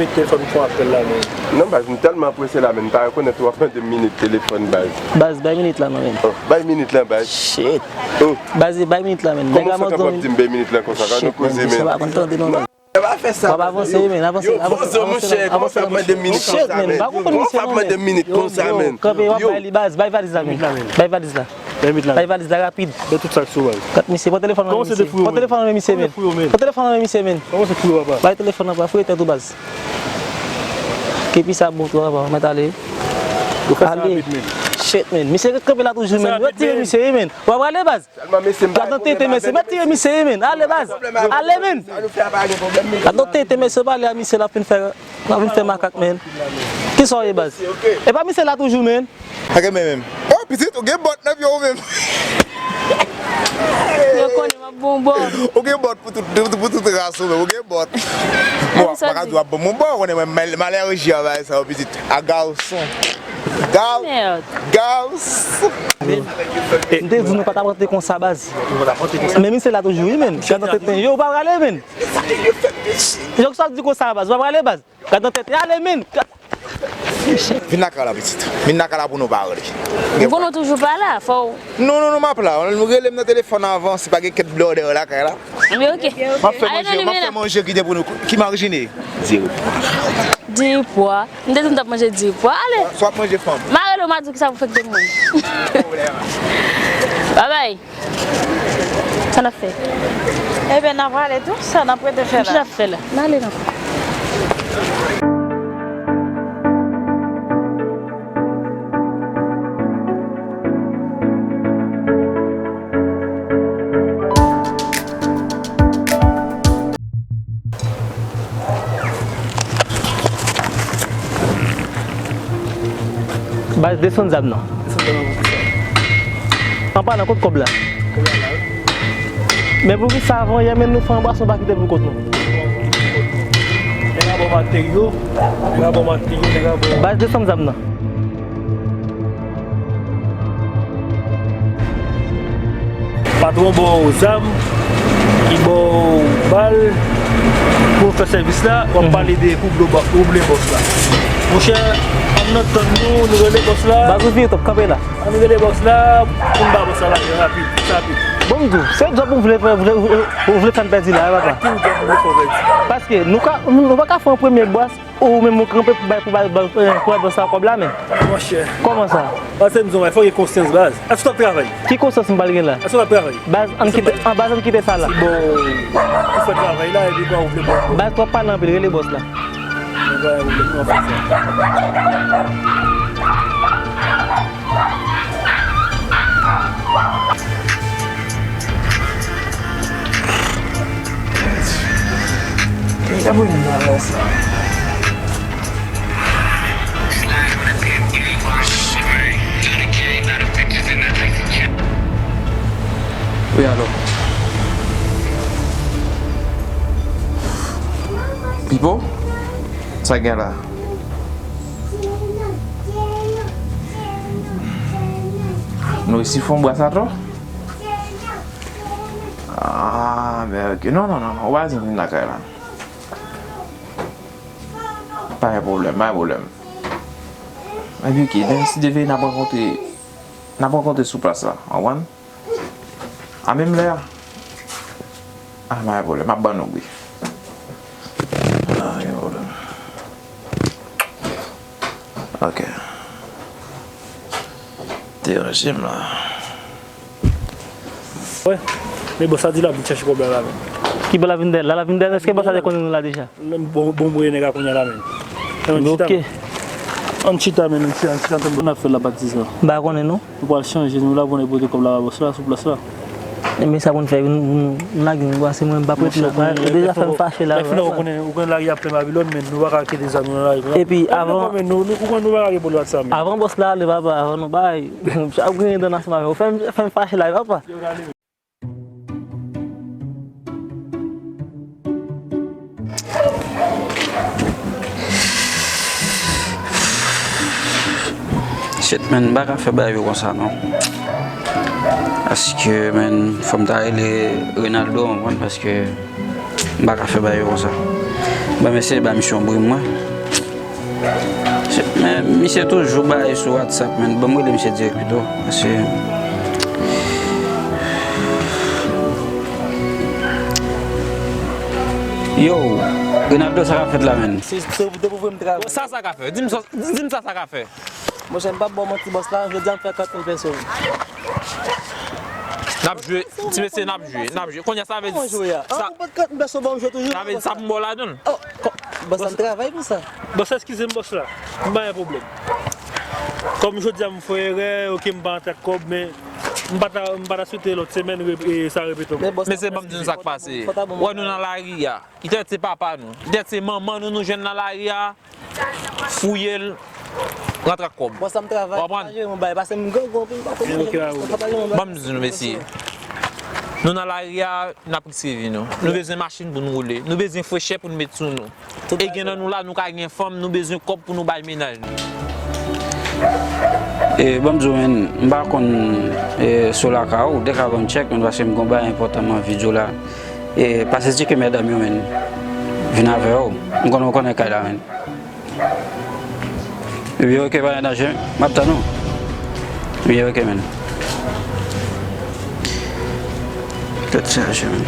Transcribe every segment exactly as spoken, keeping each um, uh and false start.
Telefòn pou apèl la, men. Non, baz, m tèlman prese la, men m pa rekonèt ou ap mande m minit telefòn, baz. Baz, bay minit la non, men. Oh, bay minit la, baz. Shit. Oh. Baz, bay minit la, men. Nèg la mande w minit. Kòman sa k ap di m bay minit la konsa? Gade yon koze, men. Misye pa konn tande non, men. Nèg pa fè sa. W ap avanse wi, men. Avanse, avanse, avanse. Yo, bozo, monchè, kòman w fè ap mande m minit konsa, men? Yo, kòman w fè ap mande m minit konsa, men? Kanpe, w ap bay li, baz. Bay valiz la, men. Bay valiz la. Bay valiz la rapid. Bay tout sa k sou, baz. Gad misye, pran telefòn nan men misye. Pran telefòn nan men misye, men. Pran telefòn nan men misye, men. Kòman se fou yo, papa? Bay telefòn nan, pa fouye tèt ou, baz. Kepi sa bon tou, papa, mèt ale. Yo fè sa rapid, men. Shit, men. Misye ret kanpe la toujou, men. Yo tire misye, wi, men. W ap prale, baz. Gad nan tete mesye, mèt tire misye, wi, men. Ale, baz. Ale, men. Gad nan tete mesye, pale a misye, l ap fin fè, l ap fin fè makak, men. Kisa w ye, baz? E pa misye la toujou, men. Ak men menm. Oh, pitit, ou gen bòt nan pye w menm. Yo konnen m ap bon bò. Ou gen bòt pou tout, pou tout, pou tout ras ou menm, ou gen bòt. Bon, m pa ka di w ap bon, bon bò, ou konnen mwen, mal-, malere jan bagay sa yo, pitit. A gason. Gal-, gason. M te di nou pa t ap rantre konsa, baz. Men misye la toujou, wi, men. Gad nan tete, yo, ou pa prale, men. Yo, sa w di konsa, baz, ou pa prale, baz. Gad nan tèt, ale, men. Vin lakay la, pitit. Vin lakay la pou nou pale. Ou konnen w toujou pa la, fò w. Non, non, non, m ap la. Rele m nan telefòn avan, si pa gen kèk blòdè lakay la. Men oke. M ap fè manje, m ap fè manje ki te pou nou. Ki marijine? Di pwa. Di pwa. M te di m t ap manje di pwa. Ale. Sa w ap manje, fanm? M a rele w, m a di w kisa pou fè k te mwen. Babay. Sa n ap fè? Ebyen, n a prale tou, sa n ap rete fè la. Kisa n ap fè la? N ale nan. Baz, desann zam nan. Desann zam nan pou kisa? An palan, kot kòb la? Kòb la la, wi. Men poukisa avan yè, men nou fè yon bwason, pa kite l pou kont nou? Nèg la ba w materyo, nèg la ba w materyo, nèg la ba w. Baz, desann zam nan. Patwon ba w zam, li ba w bal pou w fè sèvis la, w ap pale de koub lo ba-, koub le bòs la. Monchè, ann antann nou, nou rele bòs la. Baz, ou vire twòp, kanpe la. Ann rele bòs la, pou n ba bòs la lajan rapid, rapid. Bon, m di w, se djòb ou vle fè, vle, ou vle fè n pèdi la, wi, papa. Ki djòb ou vle fè w pèdi? Paske nou ka, nou pa ka fè yon premye bòs, ou menm ou kanpe pou bay, pou bay, bay, eh, pou bay bòs la kòb la, men. Monchè. Kòman sa? Paske m di w, fò w gen konsyans, baz. Èske w t ap travay? Ki konsyans m pral gen la? Èske w t ap travay? Baz, ann kite, an, baz, ann kite sa la. Bon, ou fè travay la, epi kwa ou vle bon? Baz, twòp pale anpil, rele bòs la. Mwen pa gen pwoblèm, nou ap fè sa. Wi, alo. Pipo? Sa gen la? Nou resi fon bras atò? Ah, men oke. Non, non, non, non. Ou pa bezwen vin lakay la. Pa gen pwoblèm, pa gen pwoblèm. Epi oke, men si Dye vle, n ap rankontre, n ap rankontre sou plas la. Ou konprann? A menm lè a? A, pa gen pwoblèm, m ap ban nou wi. A, pa gen pwoblèm. Ok. Deranje m la. Wè, men bòs la di l ap vin chèche kòb la la menm. Ki bò l ap vin dèyè l la? L ap vin dèyè l, èske bòs la te konnen nou la deja? Bon, bon, mwen nèg la kounye a la menm. Ann chita. Ok. Ann chita, men, ann chita, ann chita, ann chita. N ap fè l la pati sa. M pa konnen non. Nou pral chanje, nou la pou n pote kòb la ba bòs la sou plas la. Men sa pou n fè, nou, nou, nou lage nou, se mwen m p ap ret non. Deja fè m fache la. Lè fini, ou konnen, ou konnen lari a plen Babilòn, men nou pa ka kite zam yo nan lari. Epi avan, men nou, nou, ou konnen nou pa ka gen pwoblèm ak sa, men. Avan bòs la ale, papa, avan nou bay, ap griyen dan ansanm avè w. Fè m, fè m fache la, papa. Shit, man, m pa ka fè bagay yo konsa, non. Paske, man, fò m ta rele Ronaldo, w konprann, paske m pa ka fè bagay yo konsa. Ban m eseye ba misye yon bri mwen. Men misye toujou bay sou WhatsApp, men ban m rele misye dirèk pito. Paske Yo, Renaldo, sa k ap fèt la, menn? Se, se depi w voye m travay. Sa, sa ka fè? Di m sa, di m sa, sa ka fè. Monchè, m p ap ba w manti, bòs la, jodi a m fè kat mil peso. N ap jwe, ti mesye, n ap jwe, n ap jwe. Kounye a, sa vle di. Kòman jwe a? Sa, ou pran kat mil peso ban m jwe toujou? Sa vle di, sa pou m ba w ladan l. Oh, bòs la, m travay pou sa. Bòs, eskize m, bòs la. M pa gen pwoblèm. Kòm jodi a m fè erè, oke, m pa rantre ak kòb, men m pa ta, m pa ta swete lòt semèn re-, e, sa repete ankò. Men bòs, mesye, ban m di nou sa k pase. Wè nou nan lari a. Li te se papa nou. Li te se manman nou, nou jwenn nan lari a. Fouye l, rantre ak kòb. Bòs la, m travay, m pa jere yon bagay, paske m grangou anpil, m pa konn jere. Ban m di nou, mesye. Nou nan lari a, n ap riske vi nou. Nou bezwen machin pou nou woule. Nou bezwen frechè pou nou met sou nou. E gen nan nou la, nou ka gen fanm, nou bezwen kòb pou nou bay mennaj nou. E, ban m di w, menn, m pa konn, e, si w lakay ou, ou te ka ban m tchèk, menn, paske m gen yon bagay enpòtan m anvi di w la. E, pase tcheke medam yo, menn. Vin avè yo. M konnen w konnen kay la, menn. Ebyen, oke, pa gen danje, m ap tann ou. Ebyen, oke, menn. Tèt chaje, menn.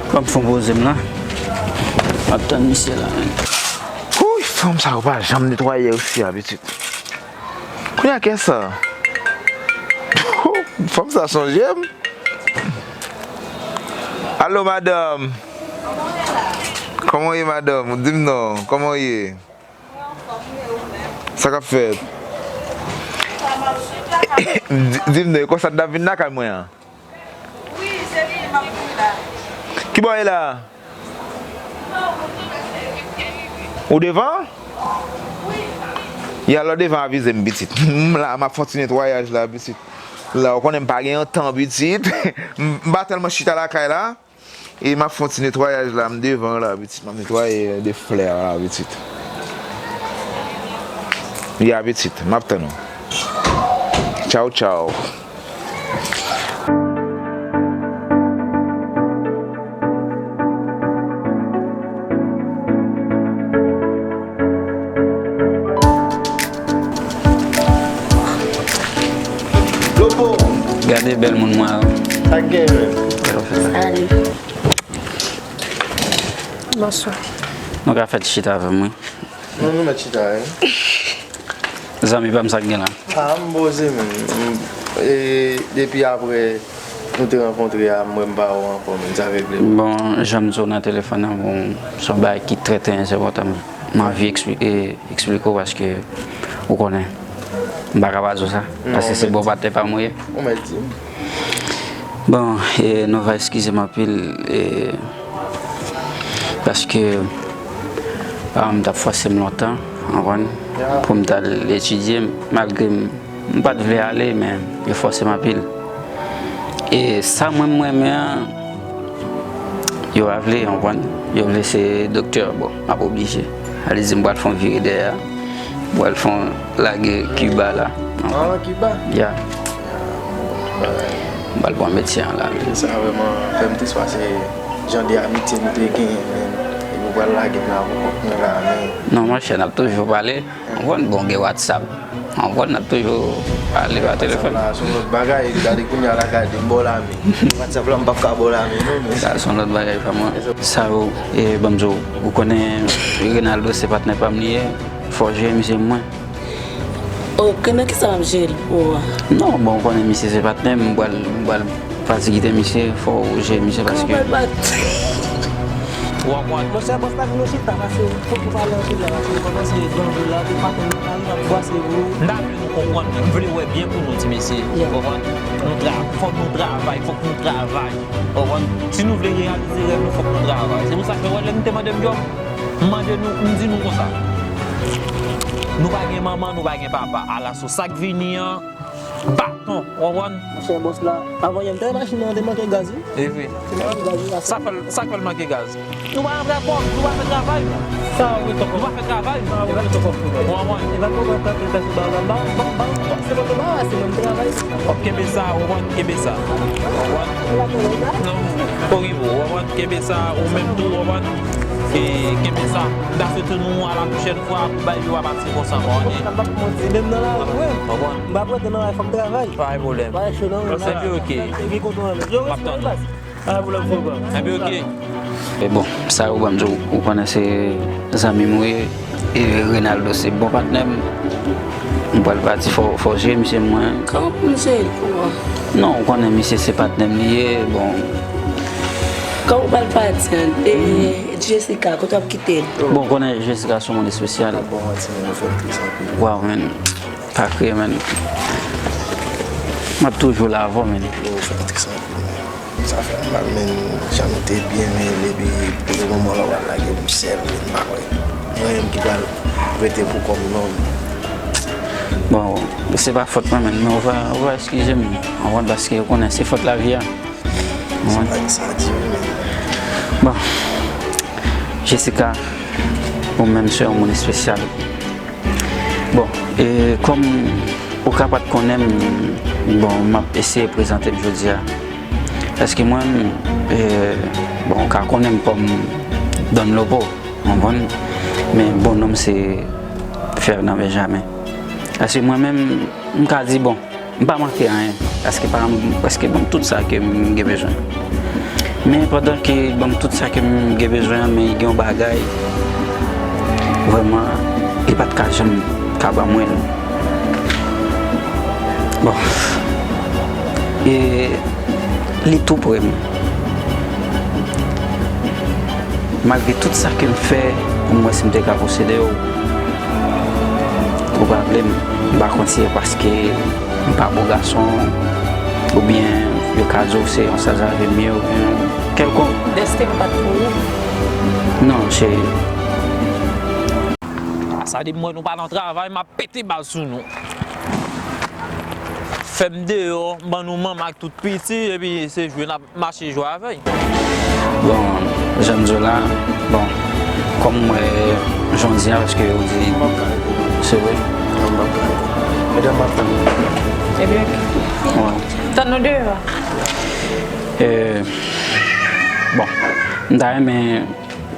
Ban m fon poze m la. M ap tann misye la, menn. Wouy, fanm sa yo pa janm netwaye osi a, pitit. Kounye a kè sa. Fanm sa sonje m. Alo, madanm. Kòman w ye, madanm? Ou di m non. Kòman w ye? Sa k ap fèt? Di, di m non, e konsa n ap vin lakay mwen an? Kibò w ye la? Ou devan? Ya, lè w devan, avize m, pitit. M la, m ap fè yon ti netwayaj la, pitit. La, ou konnen m pa gen yon tan, pitit. M, m pa tèlman chita lakay la. E m ap fè yon ti netwayaj la, m devan la, pitit. M ap netwaye de flè la, pitit. Ya, pitit, m ap tann ou. Tchaw, tchaw. Lopo. Gade bèl moun mwen yo. Sa k gen, men? Salut. Bonswa. Nou ka fè ti chita avè m, wi. Non, nou mèt chita, wi. Zanmi pa m, sa k gen la? A, m poze, men. M, e, depi apre nou te rankontre a, m wè m pa wè w ankò, men sa regle m. Bon, jan m di w nan telefòn nan, bon, se yon bagay ki trè, trè enpòtan. M anvi eksplike, eksplike w paske ou konnen. M pa ka pa di w sa. Non, paske se bon patnè pa m ou ye. Ou mèt di m. Bon, e, nou va eskize m anpil, e, paske paran m t ap fòse m lontan, w konprann, pou m t al etidye, malgre m, m pa t vle ale, men yo fòse m anpil. E sa mwen, m renmen an, yo pa vle, w konprann, yo vle se doktè, bon, m ap oblije. Sa vle di m pral fè yon vire dèyè a. Pral fè yon lage Kiba la. Ah, Kiba? Ya. M pral pran medsen an la, men. Sa vrèman fè m tris paske jan de amitye nou te genyen, men. Epi w pral lage m la pou kont mwen la, men. Non, monchè, n ap toujou pale. Ou konn, bon, gen WhatsApp. Ou konn, n ap toujou pale pa telefòn. WhatsApp la, se yon lòt bagay. Gade kounye a la, gade, m ba w lame. WhatsApp la, m p ap ka ba w lame, non, men. Sa, se yon lòt bagay, pa mwen. Sa yo, e, ban m di w, ou konnen Renaldo se patnè pa m li ye. Fò w jere misye pou mwen. Ok, nan kisa m ap jere l pou ou a? Non, bon, ou konnen misye se patnè m, m pral, m pral fatigite misye, fò w jere misye paske. Kòman w pral bat? Monchè, bòs la vin nou chita, paske fòk ou pale anpil la, paske nou kòmanse grangou la, ou pa konn nou pa rive ap bwase pou ou. M ta vle nou konprann, m vle wè byen pou nou, ti mesye. Ou konprann? Nou tra-, fòk nou travay, fòk nou travay. Ou konprann? Si nou vle reyalize rèv nou, fòk nou travay. Se pou sa ke w wè lè nou te mande m djòb, m mande nou, m di nou konsa. Nou pa gen manman, nou pa gen papa. Ala sou sa k vini an, baton, w konprann? Monchè, bòs la, avan yè m te wè machin nan, te manke gaz, wi. E vre. Te manke gaz, wi. Sa k fè l, sa k fè l manke gaz? Nou pa nan tra-, nou pa fè travay nou. Sa w ret ankò? Nou pa fè travay nou. Sa w ret ankò pou mwen? Ou konprann? E pa konprann sa te fè sou bagay la. Ban m, ban m, ban m, se mwen ki anbarase, mwen, m travay. W ap kenbe sa, ou konprann? Kenbe sa. Ou konprann? Non, Orivo, ou konprann? Kenbe sa, ou menm tou, ou konprann? E, kenbe sa. M ta swete nou a la pwochèn fwa pou bagay yo pa pase konsa, mwen. Sa pa pou manti, menm nan lari, wi. Konprann? M pa prete nan lari, fòk travay. Pa gen pwoblèm. Pa cho non. Se byen, oke. M kontan, men. M ap tann ou. Pa gen pwoblèm, fò pa. Ebyen, oke. E bon, sa yo ban m di w, ou konnen se zanmi m wi, e Renaldo se bon patnè m. M pral pati, fò, fò jere misye mwen. Kòman pou m jere l pou ou? Non, ou konnen misye se patnè m li ye, bon. Kòman ou pral pati an? E Jessica, kote w ap kite l? Bon, ou konnen Jessica se yon moun espesyal. Waw, men. Pa kriye, men. M ap toujou la avè w, men. Sa fè m mal, men, jan nou te byen, men, epi pou le moman la, w al lage m sèl, men, m pa kwè. Mwen menm ki pral rete pou kò m, non. Bon, se pa fòt mwen, men, men ou va, ou va eskize m, ou konprann, paske ou konnen se fòt lavi a. Ou konprann? Sa di, men. Bon, Jessica, ou menm se yon moun espesyal. Bon, e kòm ou ka pa t konnen m, bon, m ap eseye prezante m jodi a. Paske mwen, e, bon, ou ka konnen m kòm Don Lopo, w konprann? Men bon non m se Fernand Benjamin. Paske mwen menm, m ka di, bon, m pa manke anyen, paske paran m prèske ban m tout sa ke m gen bezwen. Men pandan ke ban m tout sa ke m gen bezwen an, men gen yon bagay, vrèman, li pa t ka janm ka ban mwen l. Bon, e li tou pre m. Malgre tout sa ke m fè pou m wè si m te ka posede w, ou pa vle m. M pa konn si se paske m pa bo gason, oubyen yo ka di w se yon sanzave m ye, oubyen kèlkonk. Dèske m pa t pou ou? Non, cheri. Sa depi m wè nou pa nan travay, m ap pete bal sou nou. Fè m deyò, ban nou manman ak tout piti, epi se jwe n ap mache jwe avè l. Bon, jan m di w la, bon, kòm m wè jan w di a, paske ou di, se vre. Medam, m ap tann. Ebyen, tann nou deyò. E, bon, m ta renmen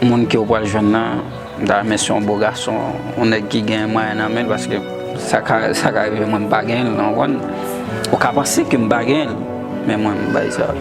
moun ke w pral jwenn nan, m ta renmen se yon bo gason, yon nèg ki gen mwayen nan men l, paske sa ka, sa ka rive mwen m pa gen l, w konprann? Ou ka panse ke m pa gen l, men mwen m bay sa.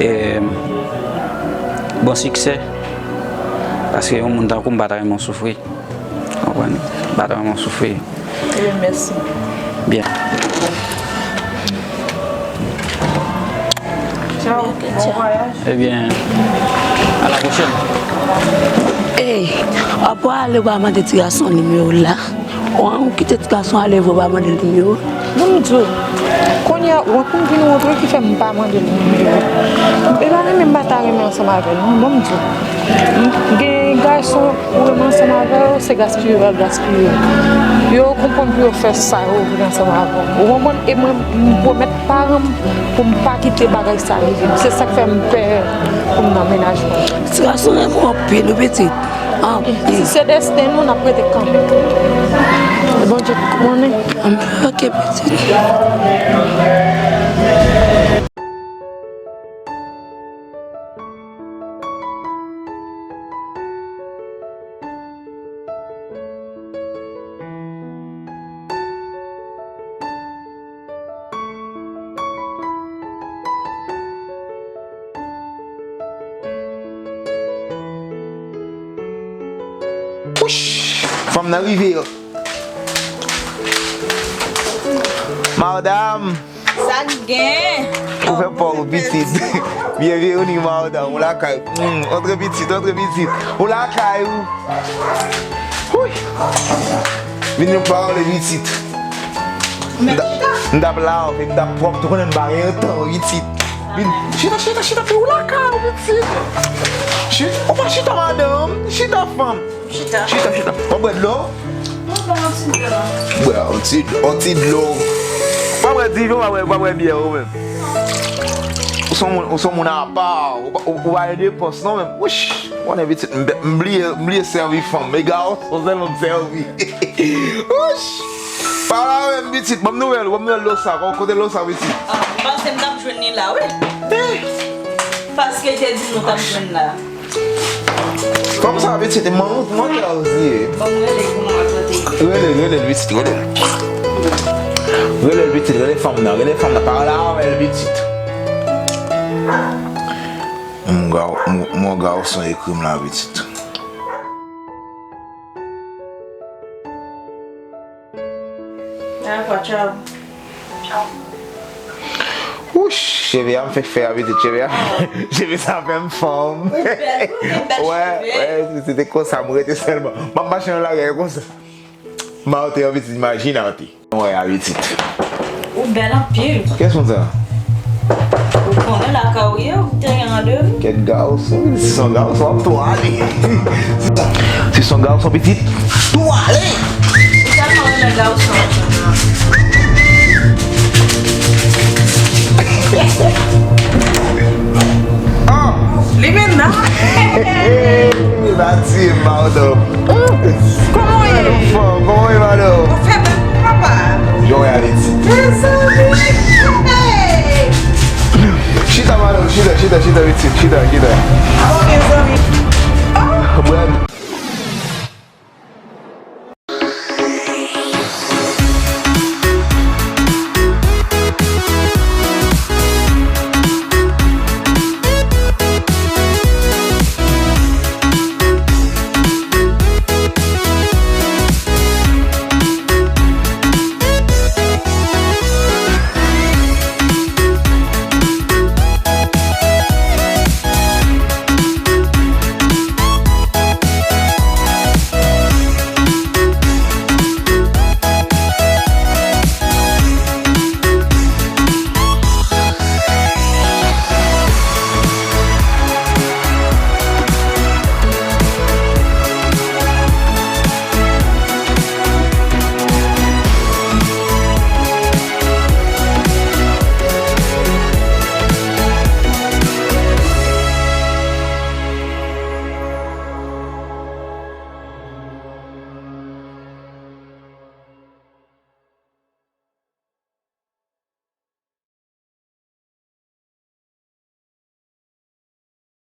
E, bon siksè, paske yon moun tankou m pa ta renmen w soufri, w konprann? M pa ta renmen w soufri. Ebyen, mèsi. Byen. Tchao. Bon vwayaj. Ebyen, a la pwochèn. Ey, w ap ale, w pa mande ti gason nimewo l la. Ou kite ti gason ale, w pa mande l nimewo l. Bon, m di w, kounye a, wont m vin wont wi ki fè m pa mande l nimewo l. E pa renmen m pa ta renmen ansanm avè l, non, bon, m di w. Gen gason, ou menm ansanm avè yo, se gaspiye yo ap gaspiye yo. Yo konprann pou yo fè sa yo vle ansanm avè w. Ou konprann? E mwen, m pwomèt paran m pou m pa kite bagay sa rive m. Se sa k fè m pè pou m nan mennaj mwen. Ti gason renmen w anpil, wi, pitit. Anpil. Si se desten nou, n ap rete kanmenm. Bondye konnen. Anpil, oke, pitit. Wouch! Fanm nan rive. Madam! Sa k gen? Ou fè pa w pitit. Byenveni, madam. Ou lakay. Hmm, antre pitit, antre pitit. Ou lakay ou. Wouy. Vin nou pale pitit. M t ap, m t ap la, m t ap pwòp, tou konnen m pa gen tan, pitit. Vin, chita, chita, chita, fè ou lakay ou, pitit. Chita, ou pa chita, madanm. Chita, fanm. Chita. Chita, chita. W ap bwè dlo? Mwen bwè yon ti dlo. Bwè yon ti, yon ti dlo. W ap bwè diven, w ap bwè, w ap bwè byè ou menm. Ou se yon moun, ou se yon moun apa, ou pa, ou, ou pa gen depans non menm. Wouch, konnen pitit, m, m bliye, m bliye sèvi fanm. Men gason sèlman m sèvi. Wouch. Pa la menm pitit, ban m nouvèl, ban m nouvèl Losa, kote Losa pitit? Ah, m panse m t ap jwenn li la, wi. Eh. Paske l te di nou t ap jwenn la. Fanm sa pitit, e manman, manman sa osi ye. Ban m rele pou mwen tande. Rele, rele l pitit, rele l. Rele l pitit, rele fanm nan, rele fanm nan, pale avè l pitit. Yon ga-, yon, yon gason ekri m la pitit. Dakò, tchao. Wouch, cheve a m fèk fè a pitit, cheve a. Cheve sa fè m fanm. Ou bèl, ou gen bèl cheve. Wè, wè, se te konsa m rete sèlman. M ap mache nan lari a konsa. M a ote a pitit, imajine a ote. Wè a pitit. Ou bèl anpil. Kiyès moun sa? Ou konnen lakay ou ye, ou te gen randevou. Kèt gason, si se yon gason, w ap tou ale. Si se yon gason pitit, tou ale. Ou tèlman renmen gason. Ah! Li menm nan. Bati, madanm. Kòman w ye? Kòman w ye, madanm? Ou fè bèl papa. Jan w ye, Alexis? Mezanmi! Hey! Chita, madanm, chita, chita, chita, pitit, chita, chita. Bon, mezanmi.